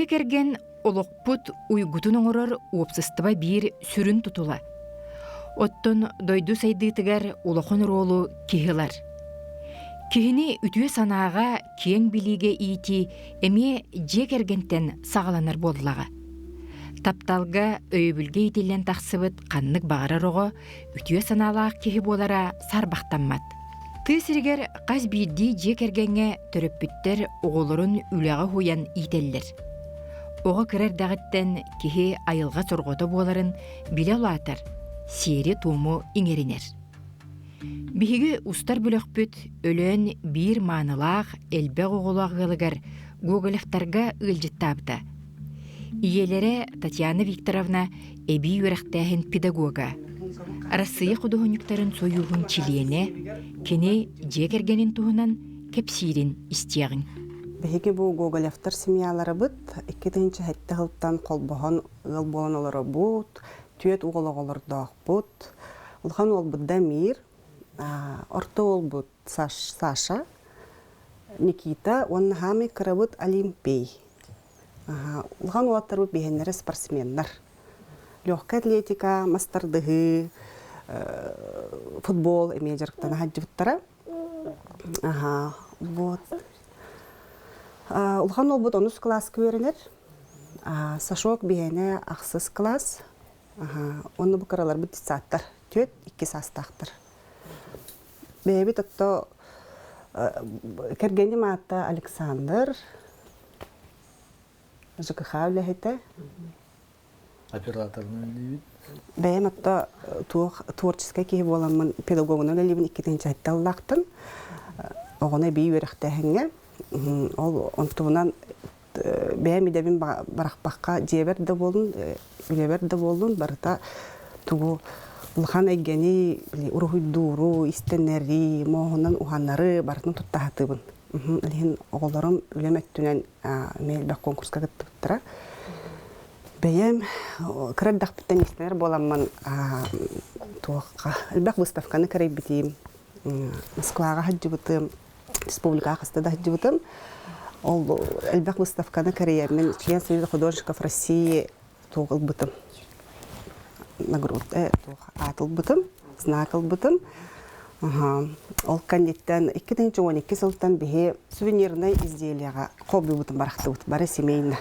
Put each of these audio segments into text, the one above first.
Дьиэ кэргэн олохпут уйгутун оҥорор уопсастыба биир сүрүн тутула. Оттон дойду сайдыытыгар улахан оруолу киһи ылар. Киһини үтүө санааҕа, киэҥ билиигэ иитии эмиэ дьиэ кэргэнтэн саҕаланар буоллаҕа. Тапталга, өйөбүлгэ иитиллэн тахсыбыт ханнык баҕарар оҕо үтүө санаалаах киһи буолара саарбахтаммат. Тыа сиригэр хас биирдии дьиэ кэргэҥҥэ төрөппүттэр оҕолорун үлэҕэ уһуйан иитэллэр. Оҕо кыра эрдэҕиттэн киһи айылҕа сорҕото буоларын билэ улаатар, сиэри-туому иҥэринэр. Биһиги устар бөлөхпүт Өлөөн биир маанылаах, элбэх оҕолоох ыалыгар Гоголевтарга ыалдьыттаабыта. Ийэлэрэ Татьяна Викторовна эбии үөрэхтээһин педагога, Арассыыйа худуоһунньуктарын сойууһун чилиэнэ, кини дьиэ кэргэнин туһунан кэпсиирин истиэҕиҥ. Биһиги бу Гоголевтар семьяларыбыт 2007 сылтан холбоһон ыал буолан олоробут, түөрт уол оҕолордоохпут. Улахан уолбут Дамир, орто уолбут Саша, Никита уонна хаамай кырабыт Олимпий. Улахан уолаттарбыт биһиэннэрэ спортсменнар. Легкая атлетика, мас тардыһыы, футбол эмиэ дьарыктана сылдьыбыттара. Вот. Улахан уолбут онус кылааска үөрэнэр. Сашок биһиэнэ ахсыс кылаас. Онно бу кыраларбыт детсадтар. Түөрт, икки саастаахтар. Бэйэбит отто кэргэним аата Александр, ЖКХ үлэһитэ. Операторынан үлэлиибин. Бэйэм отто туох творческай киһи буоламмын педагогунан үлэлиибин иккитинчи ыллаахтын. Оҕону эбии үөрэхтээһиҥҥэ. Ол онтубунан бэйэм идэбин барахпакка дьиэбэр да буоллун, үлэбэр да буоллун барыта тугу улахан эйгэни уруһуйдууру, истэнэри, муоһунан уһанары барытын тутта сатыыбын. Илиһин оҕолорум үлэм өттүнэн эмиэ элбэх конкурска кыттыбыттара. Бэйэм кыра эрдэхпиттэн истэнэр буоламмын туохха элбэх выставканы кэрэйбитим, Москваҕа сылдьыбытым, республикаҕа хаста да сылдьыбытым. Ол элбэх выставканы кэрийэммин член Союза художников России туох ылбытым. Нагруда туох аат ылбытым, знак ылбытым. Ол кэнниттэн 2012 сылтан биһи сувенирнай изделияҕа хоббибытын барахтыбыт, бары семейно.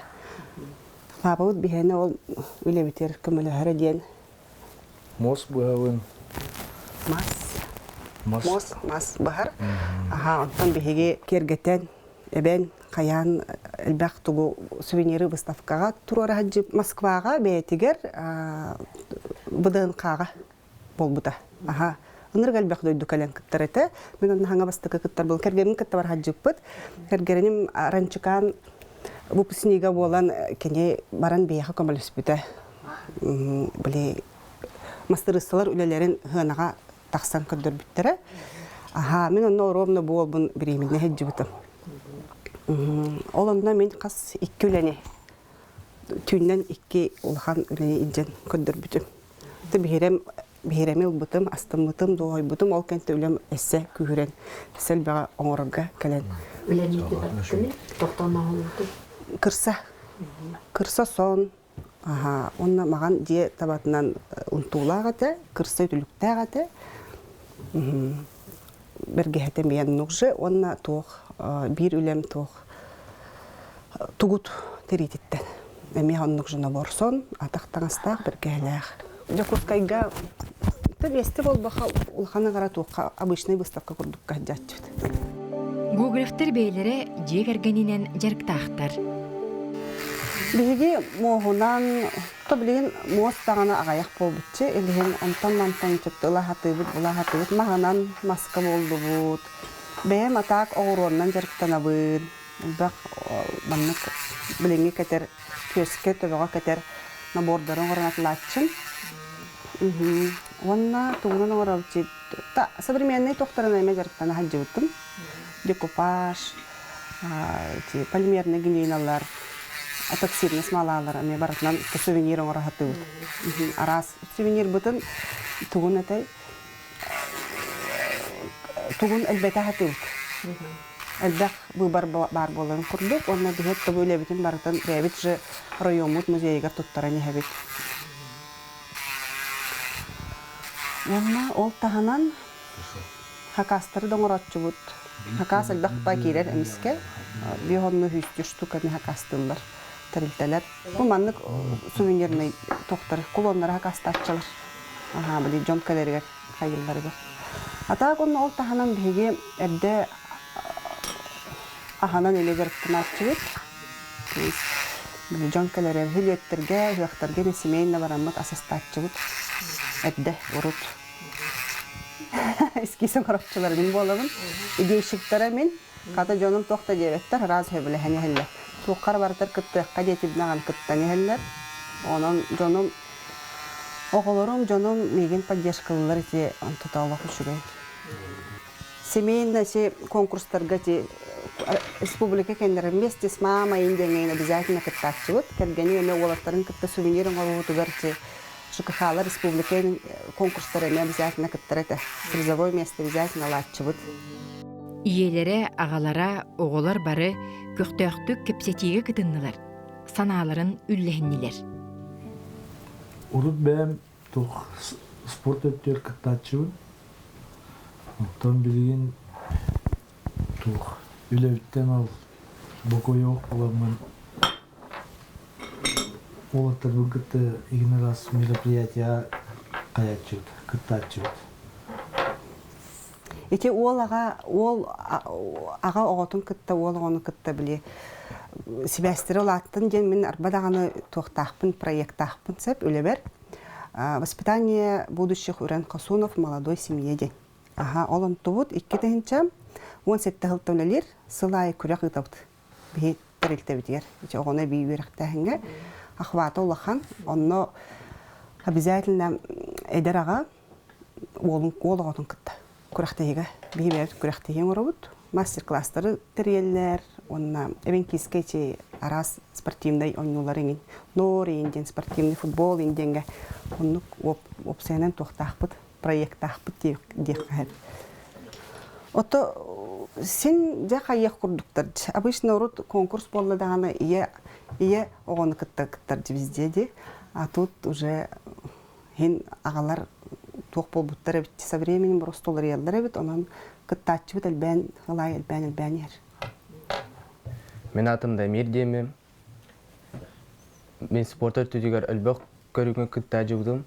Папабыт биһиэнэ ол үлэбитигэр көмөлөһөрө диэн Муос быһабын. Мас. Муос мас быһар. Аха, онтон биһиги киэргэтэн, эбэн, хайаан элбэх тугу сувениры выставкаҕа туруора сылдьып Москваҕа бэйэтигэр ВДНХ-ҕа буолбута. Аха. Ынырык элбэх дойду кэлэн кыттар этэ. Мин онно хаҥа бастакы кыттар был кэргэним кытта бар сылдьыппыт. Кэргэним Ранчикан выпускнига буолан кини баран биһиэхэ көмөлөспүтэ. Били мастырыысталар үлэлэрин сыанаҕа тахсан көрдөрбүттэрэ. Аһаа, мин онно оруобуна буолбун бириэминэ сылдьыбытым. Ол онно мин хас икки үлэни түүннэн икки улахан үлэни илдьэн көрдөрбүтүм. Биһирэм биһирэми ылбытым, астыммытым, дуоһуйбутум, ол кэнтэ үлэм эссе күүһүрэн, эссе элбэҕи оҥорорго кэлэн. Үлэниити баттыны, тохтоон Кырса. Кырса сон, аха, уонна маҕан дьиэ табатынан унтуулаах этэ, кырса үтүлүктээх этэ. Бэргэһэтэ миэн нукже уонна туох биир үлэм туох тугут тириититтэн. Эмиэ оннук жена борсон, атах таҥастаах бэргэһэлээх. Дьокуускайга миэстэ буолбаха улахан аҕара туохха обычный выставка курдукка сылдьааччыбыт. Гоголевтар бэйэлэрэ дьиэ кэргэнинэн дьарыктаахтар. Биһиги муоһунан, то билигин муос даҕаны аҕайах буолбутчу, илиһин онтон-мантан чөттө ыла сатыыбыт, була сатыыбыт, маһынан маска буоллубут. Бэйэм атаак оҕуруоннан дьарыктанабын. Элбэх маннык билиҥҥи кэтэр, түөскэ, төбөҕө кэтэр набордары оҥорон атылааччым. Уонна тугунан оҥоробут современный туохтарынан эмэ дьарыктана сылдьыбытым. Декупаж, полимерный глиналар, эпоксидный смолалар эмиэ барытынан сувенир оҥоро сатыыбыт. Араас сувенирбытын тугун этэй тугун элбэтэ сатыыбыт. Элбэх быыбар баар буоларын курдук. Уонна биһиэт тобу үлэбитин барытын бэйэбит же райоммут музейыгар туттаран иһэбит. Уонна ол таһынан хакастары да оҥорооччубут. Хакас элбэх ба киирэр эмискэ. Биир онну сүүстүү штука эми хакастыыллар тэрилтэлэр. Бу маннык сувенирный тохтары, кулоннары хакастааччылар. Аhaa, били дьон кэлэригэр хайылларыгар. А так онно ол таһынан биһиги эрдэ аһанан илэ дьарыктанааччыбыт. Били дьон кэлэрэ хүлүөттэргэ, ыһыахтарга эмэ семейно бараммыт ас астааччыбыт. Эрдэ, урут. Эскиз оҥорооччулар мин буолабын. Идейщиктара мин. Хата дьонум туох да диэбэттэр, араас сөбүлэһэн иһэллэр. Туоххар барытар кыттыахха диэтибинэҕин кыттан иһэллэр. Онон дьонум, оҕолорум, дьонум миигин поддержкалыыллар ити онтута олох үчүгэй. Семейно си конкурстарга ти республика кэннэрэ вместе с мамой диэҥҥэ обязательно кыттааччыбыт. Кэргэним эмиэ уолаттарын кытта сувенир оҥоруутугар ти ЖКХ-лар республика конкурстара эмиэ обязательно кыттар этэ. Призовой место обязательно ылааччыбыт. Ийэлэрэ, аҕалара, оҕолор бары көхтөөхтүк кэпсэтиигэ кытыннылар, санааларын үллэһиннилэр. Урут бэйэм туох спорт өттүгэр кыттааччыбын. Оттон билигин туох үлэбиттэн ол бокуйуох буоламмын уолаттарбын кытта игин араас мероприятия хайааччыбыт, кыттааччыбыт. Ити уол аҕа уол аҕа оҕотун кытта уол оҕону кытта били сибээстэри улааттын диэн мин арба даҕаны туохтаахпын проектаахпын сөп үлэбэр воспитание будущих Уран Хосунов молодой семье диэн. Аха, ол онтубут 2017 сылтан үлэлиир сыл аайы күрэх ыытабыт. Биһи тэрилтэбитигэр ити оҕону эбии үөрэхтээһиҥҥэ охвата улахан. Онно обязательно эдэр аҕа уолун уол оҕотун кытта күрэхтэһиигэ биһи бэйэбит күрэхтэһии оҥоробут. Мастер-класстары тэрийэллэр уонна эбэҥкиискэ ити араас спортивнай оонньуулар иҥин ноор иин диэн спортивный футбол иин диэҥҥэ оннук уопсайынан туохтаахпыт проектаахпыт диэххэ сөп. Ото син дьэ хайыах курдуктар. Обычно урут конкурс буолла даҕаны ийэ ийэ оҕону кытта кыттар везде ди. А тут уже хин аҕалар туох буолбуттар эбит со временем просто уларыйаллар эбит онон кыттааччыбыт элбээн ылаай элбээн элбээн иһэр. Мин аатым Дамир диэмим. Мин спорт өртүтүгэр элбэх көрүҥҥэ кыттааччыбытым.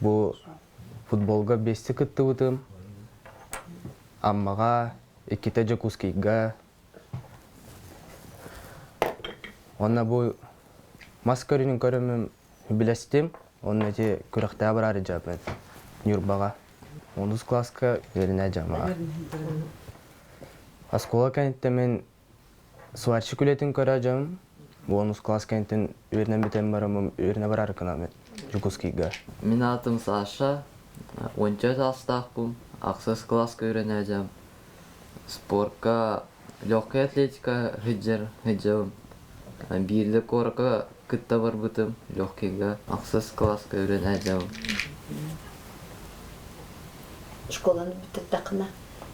Бу футболга биэстэ кыттыбытым. Аммаҕа, иккитэ Дьокуускайга. Уонна бу мас көрүнүн көрөммүн билэстим. Уонна ити күрэхтээх бараары дьаабын Ньурбаҕа. Онус класска үөрэнэ дьамаҕа. Оскуола кэнниттэн мин Сварщик үлэтин көрө дьон бонус класс кэнниттэн үөрэнэн бүтэн бараммын үөрэнэ бараары гынаммын Дьокуускайга. Мин аатым Саша, 14 саастаахпын, ахсыс кылааска үөрэнээдьэм. Спорка легкая атлетика сылдьар сылдьабын. Биирдэ куоракка кытта барбытым легкийга ахсыс кылааска үөрэнээдьэм. Школаны бүтэрдэххинэ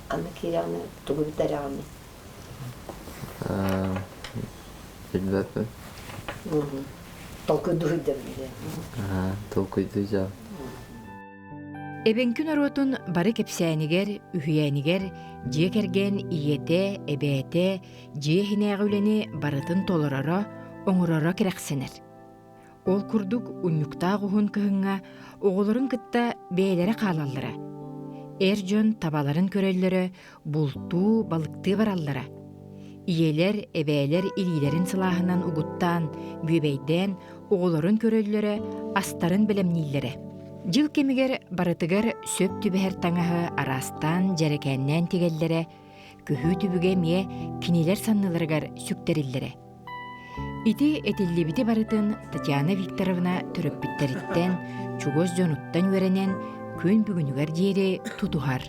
ханна киирэҕиний, тугу бүтэрэҕиний? Билбэппин. Толкуйдуу сылдьабын диэн. Толкуйдуу дьа. Эбэҥки норуотун бары кэпсээнигэр, үһүйээнигэр дьиэ кэргэн ийэтэ, эбээтэ дьиэ иһинээҕи үлэни барытын толороро, оҥороро кэрэхсэнэр. Ол курдук унньуктаах уһун кыһыҥҥа оҕолорун кытта бэйэлэрэ хаалаллара. Эр дьон табаларын көрөллөрө, бултуу, балыктыы бараллара. Ийэлэр, эбээлэр илиилэрин сылааһынан угуттаан, бүөбэйдээн оҕолорун көрөллөрө, астарын бэлэмнииллэрэ. Дьыл кэмигэр барытыгар сөп түбэһэр таҥаһы араастаан дьэрэкээннээн тигэллэрэ, көһүү түбүгэ эмиэ кинилэр санныларыгар сүктэриллэрэ. Ити этиллибити барытын Татьяна Викторовна төрөппүттэриттэн, чугас дьонуттан үөрэнэн, күн бүгүнүгэр диэри тутуһар.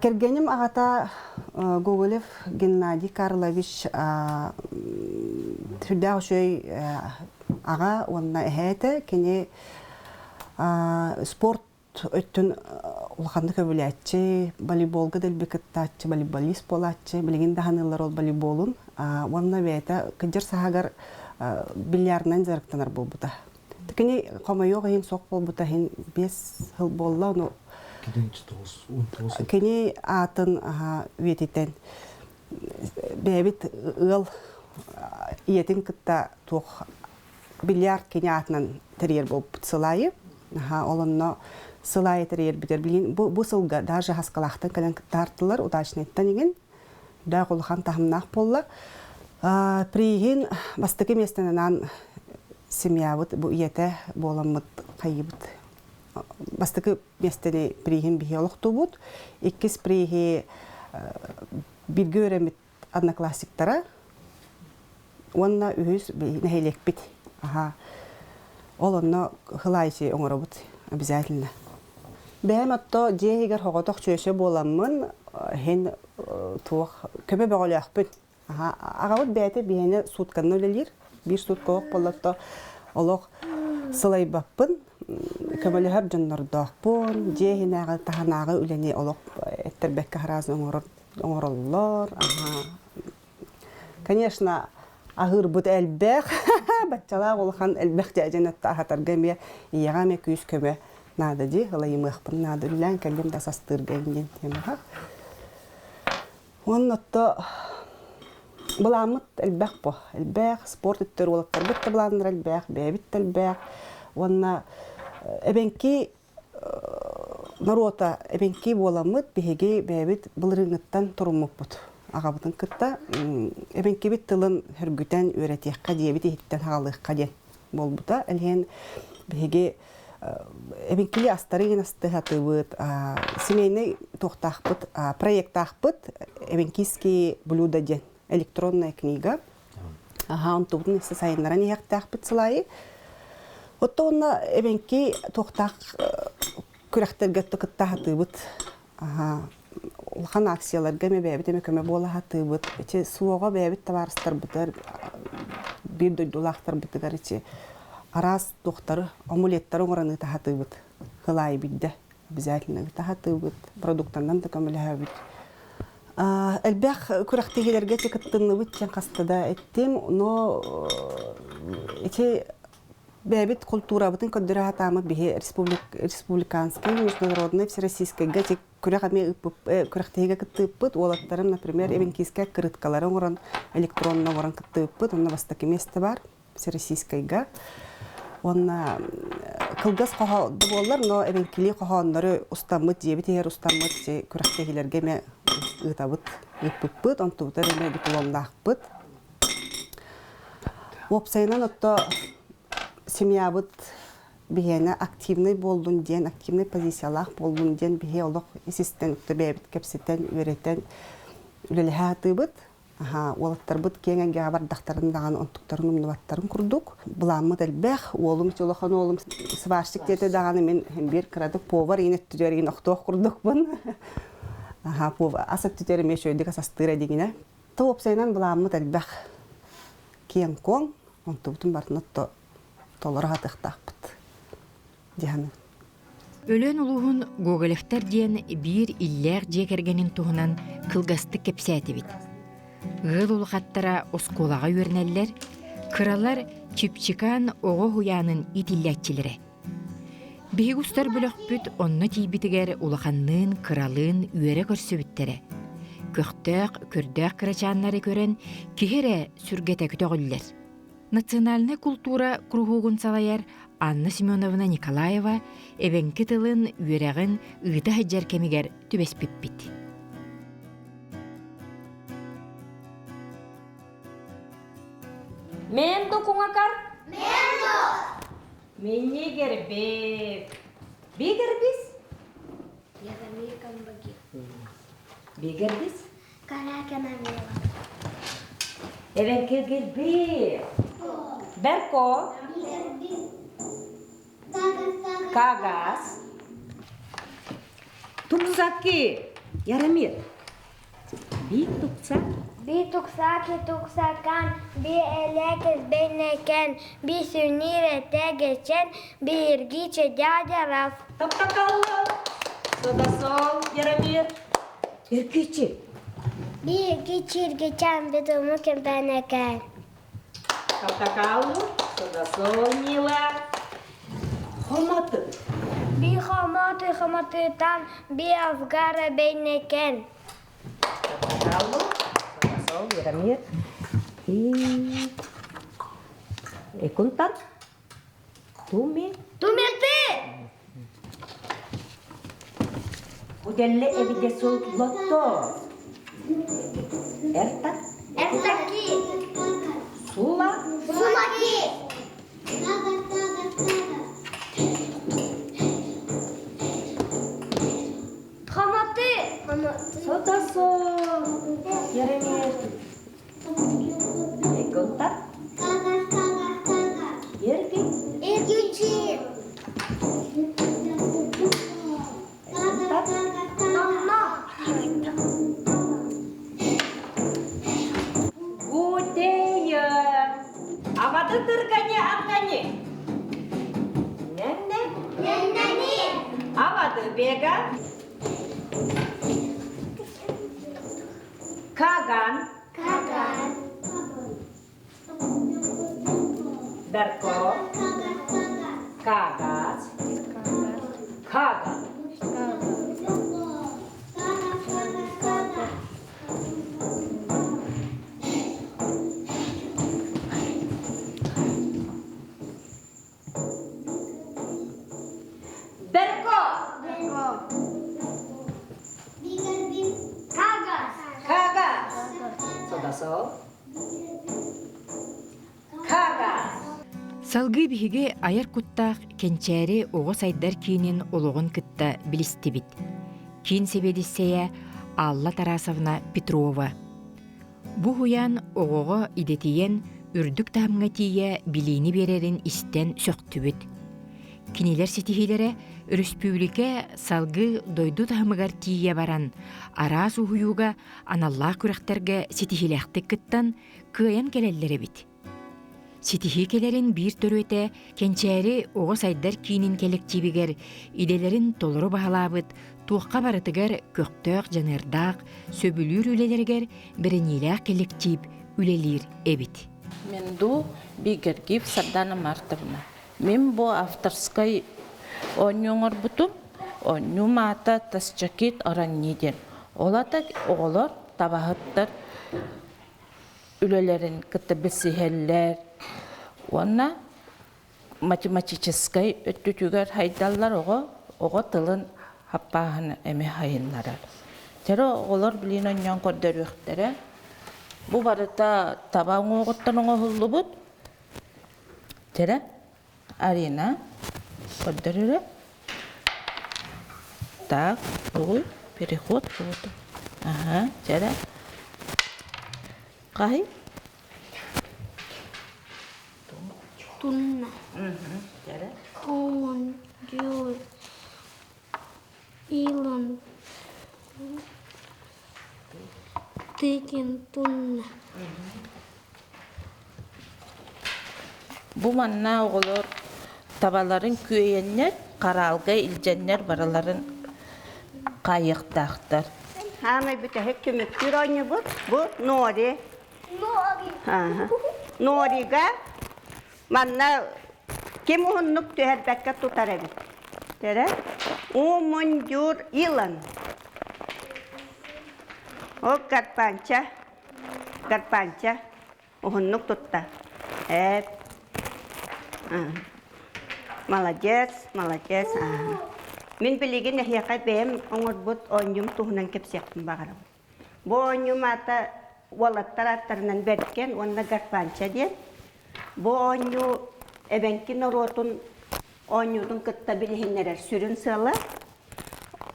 Кэргэним аҕата Гоголев Геннадий Карлович сүрдээх үчүгэй аҕа уонна эһээ этэ. Кини спорт. өттүн улаханнык көбүлээччи, волейболга дэлби кыттааччы, волейболист буолааччы, билигин да ханыыллар ол волейболун. Уонна бэйэтэ кыдьыр саһагар бильярдынан дьарыктанар буолбута. Кини хомойуох иһин суох буолбута иһин 5 сыл буолла, ону кини аатын үйэтитэн бэйэбит ыал ийэтин кытта туох бильярд кини аатынан тэрийэр буолбут сылайы. Ол онно сыл аайы тэрийэрбитэр билигин бу сылга даже Хаскалаахтан кэлэн кыттаартылар удачныйтан игин даах улахан таһымнаах буолла. Прииһин бастакы миэстэнэн семьябыт бу ийэтэ буоламмыт хайыбыт бастакы миэстэни прииһин биһи олохтуубут. Иккис прииһи бииргэ үөрэммит одноклассниктара уонна үһүс нэһилиэкпит. Аха. Ол онно хылаайчы оҥоробут обязательно. Бэйэм отто дьиэ иһигэр хоҕотох чүөчэ буоламмын иһин туох көмө бөҕөлөөхпүн. Аха. Аҕабыт бэйэтэ биһиэнэ сутканна үлэлиир. Биир сутка олох буоллатто олох сылайбаппын, көмөлөһөр дьоннордоохпун, дьиэ иһинээҕи таһынааҕы үлэни олох эттэрбэккэ хараас оҥорор оҥороллор. Конечно, аһыырбыт элбэх, баччалаах улахан элбэх дьээдьэн өттө аһатарга эмиэ ийэҕэ эмиэ күүс-көмө наада дии, ылайымыахпын наада, үлэлээн кэллим да састыырга диэн темаҕа. Уонна отто былааммыт элбэх бо, элбэх, спорт өттөр уолаттарбыт да былааннара элбэх, бэйэбит да элбэх. Уонна эбэҥки норуота эбэҥки буоламмыт биһиги бэйэбит былырыыҥҥыттан туруммуппут аҕабытын кытта эбэҥкибит тылын сөргүтэн үөрэтиэххэ диэбит иһиттэн хаалыахха диэн буолбута. Элиэн биһиги эбэҥкили астары иҥин астыһатыбыт, семейный туохтаахпыт, проектаахпыт эбэҥкийские блюда диэн электронная книга. Аха, онтубутун өссө сайыннаран иһиэхтээхпит сылайы. Отто уонна эбэҥки туохтаах күрэхтэргэ кытта сатыыбыт. Аха, улахан акцияларга эмэ бэйэбит эмэ көмө буола сатыыбыт. Ити суоҕа бэйэбит табаарыстарбытыгар, биир дойдулаахтарбытыгар ити араас туохтары, омулеттары оҥорон ыыта сатыыбыт. Кылаайы бидде обязательно ыыта сатыыбыт, продуктанан да көмөлөһөбүт. Элбэх күрэхтэһиилэргэ ити кыттынныбыт диэн хаста да эттим, но ити бэйэбит култуурабытын көрдөрө сатааммыт биһи республиканскай, международный, всероссийскайга ити күрэх эмиэ күрэхтэһиигэ кыттыыппыт. Уолаттарым, например, Эвенкийскай открыткалары оҥорон, электронно оҥорон кыттыыппыт. Онно бастакы миэстэ бар. Всероссийскайга. Уонна кылгас хоһо да буоллар, но эбэҥкилии хоһооннору устаммыт, дьиэбит иһэр устаммыт күрэхтэһиилэргэ эмэ ыытабыт, ыыппыппыт, онтубутар эмэ дипломнаахпыт. Уопсайынан отто семьябыт биһиэнэ активный буоллун диэн, активный позициялаах буоллун диэн биһи олох ис-истэн бэйэбит кэпсэтэн, үөрэтэн үлэлэһэ сатыыбыт. Аһаа, уолаттарбыт киэҥ эйгэҕэ бардахтарын даҕаны онтуктарын умнубаттарын курдук. Былааммыт элбэх, уолум улахан уолум сварщик диэтэ даҕаны мин биир кыратык повар иин өттүтүгэр иин охтуох курдукпун. Аһаа, повар ас өттүтүгэр эмиэ үчүгэйдик ас астыыр эдигинэ. То уопсайынан былааммыт элбэх. Киэҥ-куоҥ, онтубутун барытын отто толоро сатыахтаахпыт. Дьаһаныбыт. Өлөөн улууһун Гоголевтар диэн биир иллээх дьиэ кэргэнин туһунан кылгастык кэпсээтибит. Ыал улахаттара оскуолаҕа үөрэнэллэр, кыралар Чипчикан оҕо уһуйаанын иитиллээччилэрэ. Биһиги устар бөлөхпүт онно тиийбитигэр улаханныын, кыралыын үөрэ көрсүбүттэрэ. Көхтөөх, көрдөөх кырачааннары көрөн киһи эрэ сүргэтэ көтөҕүллэр. Национальнай култуура куруһуогун салайар Анна Семеновна Николаева эбэҥки тылын үөрэҕин ыыта сылдьар кэмигэр түбэспиппит. Мен докуңакар? Менду! Миннигербек. Бигербис? Бигербис? Эбэҥкиргирби. Берко. Кагас. Туксаки. Ярамир. Бик тукса. Би туксаки туксакан, би элекес бейнекен, би сюнире тегечен, би иргиче дядя Раф. Топтоколло, Содасол, Яромир. Иргичи. Би иргичи иргичан, би думукен бенекен. Топтоколло, Содасол, Нила. Хомоты. Би хомоты хомотытан, би авгара бейнекен. Топтоколло, Содасол, Яромир. И... Экунтан. Туми. Тумерты! Уделле эбидесул лотто. Эрта. Эртаки. Сула. Сулаки. Хомоты. Содасол, Яромир. Экунтан. Ерги. Иргичи. Мама. Гудея. Авады тыргане ангане. Ненне. Неннени. Авады бега. Каган. Каган. Дарко. Кагаз. Каган. Берко. Кагаз. Кагаз. Содасол. Кагаз. Салгыы биһиги айар куттаах Кэнчээри оҕо сайдар киинин олоҕун кытта билистибит. Киин сэбиэдиссэйэ Алла Тарасовна Петрова. Бу уһуйаан оҕоҕо идэтийэн үрдүк таһымҥа тиийэ билиини биэрэрин истэн сөхтүбүт. Кинилэр ситиһиилэрэ өрөспүүбүлүкэ салгыы дойду таһымыгар тиийэ баран, араас уһуйууга аналлаах күрэхтэргэ ситиһиилээхтик кыттан, кыайан кэлэллэр эбит. Ситиһии кэлэрин биир төрүөтэ Кэнчээри оҕо сайдар киинин кэлэктиибигэр идэлэрин толору баһылаабыт, туохха барытыгар көхтөөх дьаныардаах, сөбүлүүр үлэлэригэр бэриниилээх кэлэктиип үлэлиир эбит. Менду Бигергив Сардана Мартовна. Мин бу авторскай оонньуу оҥорбутум. Оонньуум аата Тасчакит Оранни диэн. Ол ата оҕолор табаһыттар үлэлэрин кытта билсиһэллэр уонна математическай өттүтүгэр хайдаллар оҕо оҕо тылын хаппааһын эмэ хайыннарар. Тере оҕолор билин онньоон көрдөрүөхтэрэ. Бу барыта таба уҥуоҕуттан оҥоһуллубут. Тере Арина көрдөрөрө. Так, угуй, переход вот. Ага, тере. Кай? Тунна. Кун, дюр, илон, тыкин, тунна. Бу манна оҕолор табаларын күөйэннэр, хараалга илдьэннэр барыларын хаайыахтаахтар. Хаамай бүтэһик түмүктүүр оонньуубут бу нори. Нори. Норига манна ким уһуннук түһэрбэккэ тутар эбит. Терэ Умундюр Илан. О Гарпанча. Гарпанча. Уһуннук тутта. Эп. Молодец, молодец. Мин билигин эһиэхэ бэйэм оҥорбут оонньуум туһунан кэпсиэхпин баҕарабын. Бу оонньуум аата уолаттар ааттарынан Бэргэн уонна Гарпанча диэн. Бу оонньуу эбэҥки норуотун оонньуутун кытта билиһиннэрэр сүрүн сыала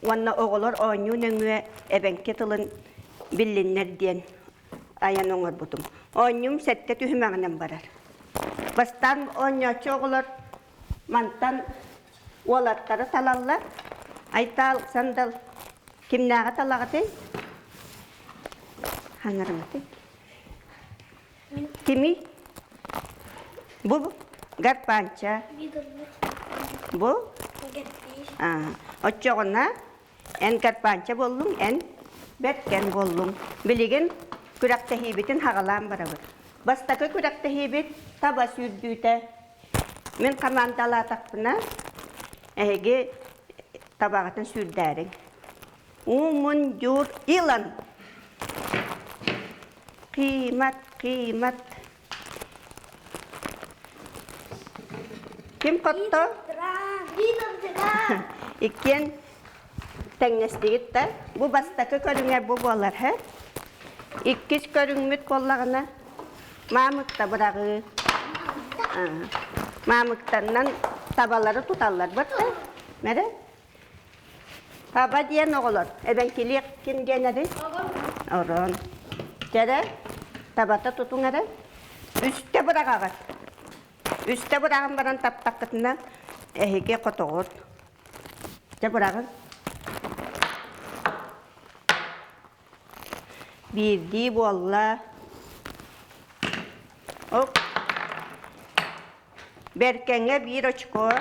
уонна оҕолор оонньуу нөҥүө эбэҥки тылын биллиннэр диэн айан оҥорбутум. Оонньуум сэттэ түһүмэҕинэн барар. Бастаан оонньооччу оҕолор мантан уолаттары талаллар. Айтаал, Сандал, кимнээҕи талаҕытый? Хаҥарыматый? Кимий? Бу гарпанча. Бу? Оччоҕуна эн гарпанча буоллуҥ, эн бэркэн буоллуҥ. Билигин күрэхтэһиибитин хаҕалаан барабыт. Бастакы күрэхтэһиибит таба сүүрдүүтэ. Мин хамаандалаатахпына, эһиги табаҕытын сүүрдээриҥ. Уу-мун-дьуур илан. Кыймат, кыймат. Ким хотто? Иккиэн тэҥнэстигит да. Бу бастакы көрүҥэ бу буолар, һэ? Иккис көрүҥмүт буоллаҕына, маамыкта быраҕыы. Маамыктаннан табалары туталлар бытта. Мэрэ? Таба диэн оҕолор, эбэҥкилиэх ким диэн эбит? Орон. Кэрэ, табата тутуҥ эрэ. Үстэ быраҕаҕыт. Үстэ быраҕан баран таптаххытына, эһиги хотоҕут. Дьэ быраҕын. Биирдии буолла. Оп. Бэркэҥҥэ биир очко.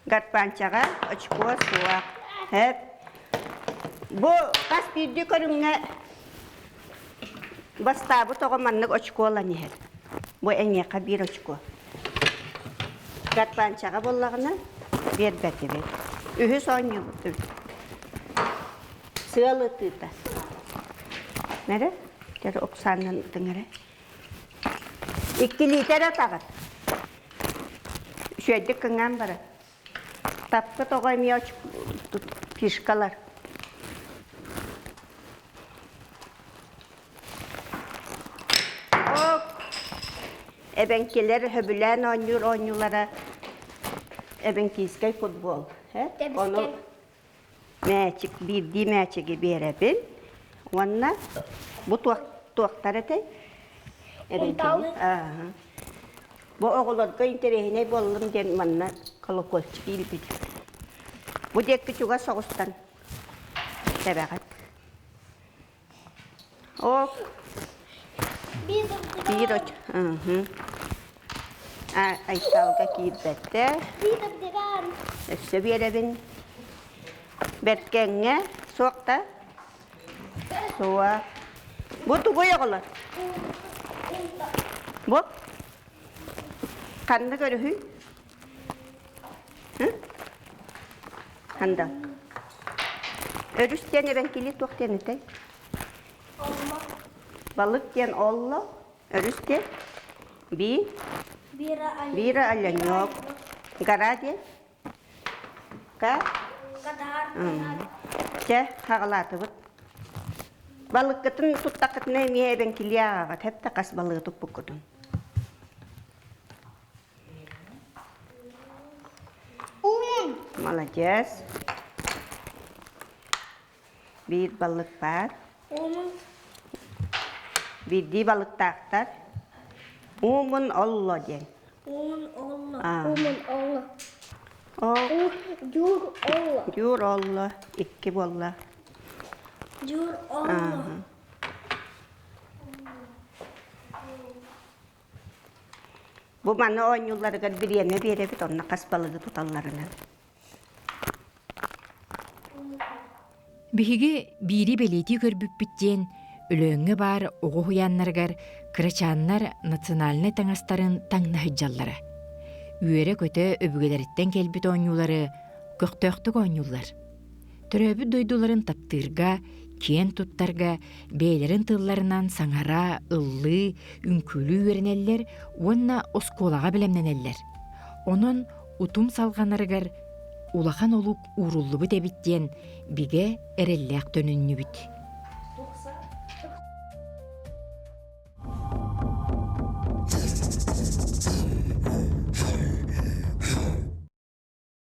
Гарпанчаҕа очко суох. Эп. Бу хас биирдии көрүҥҥэ бастаабыт оҕо маннык очколан иһэр. Бу эйиэхэ биир очко. Гарпанчаҕа буоллаҕына биэрбэтибит. Үһүс оонньуубут. Сыал ытыыта. Мэрэ, кэр Оксанан ытыҥ эрэ. Иккилиитэ эрэ атаҕыт. Үчүгэйдик кыҥаан баран. Таппыт оҕо эмиэ фишкалар. Ок. Эбэҥкилэр сөбүлээн оонньуур оонньуулара эбэҥкийскэй футбол. Ону мээчик биирдии мээчиги биэрэбин уонна бу туох туохтар этэй? Эбэҥкини. Ааһа. Бу оҕолорго интэриэһинэй буоллун диэн манна колокольчик иилбит. Бу диэки чугас соҕустан тэбэҕит. Ок. Биир оч. Айталга киирбэттэ. Өссө биэрэбин. Бэркэҥҥэ суох да? Суох. Бу тугуй оҕолор? Бу? Ханна көрүһүй? Ханда. Өрүс диэн эбэҥкилии туох диэн этэй? Балык диэн олло, өрүс диэн би, бира оленек, гора диэн ка, чэ, хаҕалаатыбыт. Балыккытын туттаххытына эмиэ эбэҥкилии ааҕаҕыт, хэттэ хас балыгы туппуккутун. Молодец. Биир балык баар. Биирдии балыктаахтар. Уумун олло диэн. Уумун олло. Уумун олло. Дьуур олло. Дьуур олло. Икки буолла. Дьуур олло. Бу маны оонньуулларыгар бириэмэ биэрэбит, онно хас балыгы туталларынан. Биһиги биири бэлиэтии көрбүппүт диэн, Өлөөҥҥө баар оҕо уһуйааннарыгар кырачааннар национальнай таҥастарын таҥна сылдьаллара. Үөрэ-көтө өбүгэлэриттэн кэлбит оонньуулары көхтөөхтүк оонньууллар. Төрөөбүт дойдуларын таптыырга, киэн туттарга бэйэлэрин тылларынан саҥара, ыллыы, үҥкүүлүү үөрэнэллэр уонна оскуолаҕа бэлэмнэнэллэр. Онон утум салҕанарыгар улахан олук ууруллубут эбит диэн бигэ эрэллээх төнүннүбүт.